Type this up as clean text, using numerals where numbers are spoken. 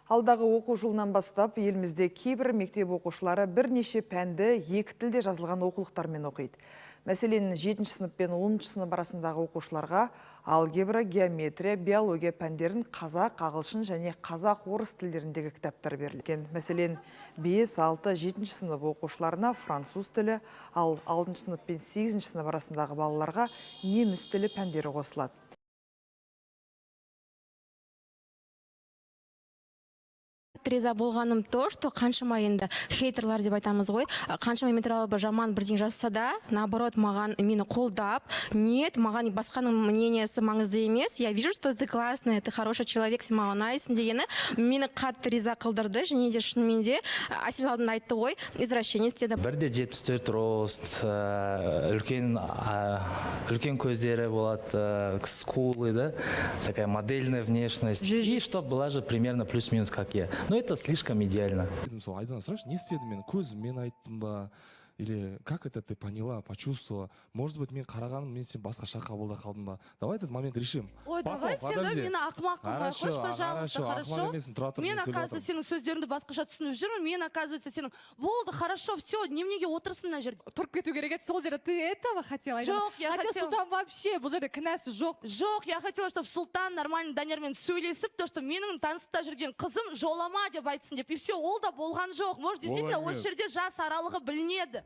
Алдағы оқу жылынан бастап елімізде кейбір мектеп оқушылары бірнеше пәнді екі тілде жазылған оқулықтармен оқиды. Мәселен, 7 сынып пен 10 сынып арасындағы оқушыларға алгебра, геометрия, биология пәндерін қазақ, ағылшын және қазақ, орыс тілдеріндегі кітаптар берілген. Мәселен, 5, 6, 7 сынып оқушыларына француз тілі, ал 6 сынып пен 8 сынып арасындағы балаларға неміс тілі пәндері қосылады. Риза болғаным то, что қаншама енді хейтерлар деп айтамыз ғой, қаншама мен туралы бір жаман бірдеңе жазса да, наоборот, маған, мені қолдап: «Нет, маған басқаның мнениесі маңызды емес, я вижу, что ты классная, ты хороший человек, сен маған ұнайсың», — дегені мені қатты риза қылдырды. Және де шынымен де Әсел алдында айтты ғой, извращенец деді. 1,74 рост, үлкен көздері болады, скулы, да, такая модельная внешность. И чтоб была же примерно плюс-минус как я. Но это слишком идеально. Мысалы, Айдана, сұрайыншы, не істедім мен? Көзіммен айттым ба или как это ты поняла, почувствовала? Может быть, мен қарағаным, мен сен басқаша қабылдап қалдым ба? Давай этот момент решим. Ой, Потом, давай сен, давай подожди. мені ақымақ қылмай Хорошо, қойшы, пожалуйста, хорошо, хорошо? ақымақ емессің, тұра тұр, Мен, мен сөйлеп оказывается, сенің сөздеріңді басқаша түсініп жүрмін. Мен, оказывается, сенің... Болды, хорошо, все, неменеге отырсың мына жерде? Тұрып кету керек еді сол жерде. Ты этого хотела, Айдана? Жоқ, я Хотя хотела- Сұлтан вообще бұл жерде кінәсі жоқ. Жоқ, я хотела, чтобы Сұлтан нормально Даниярмен сөйлесіп, то, что менің таныста жүрген қызым жолама деп айтсын деп. И все, ол да болған жоқ. Может, действительно, Олай осы жерде жас аралығы білінеді.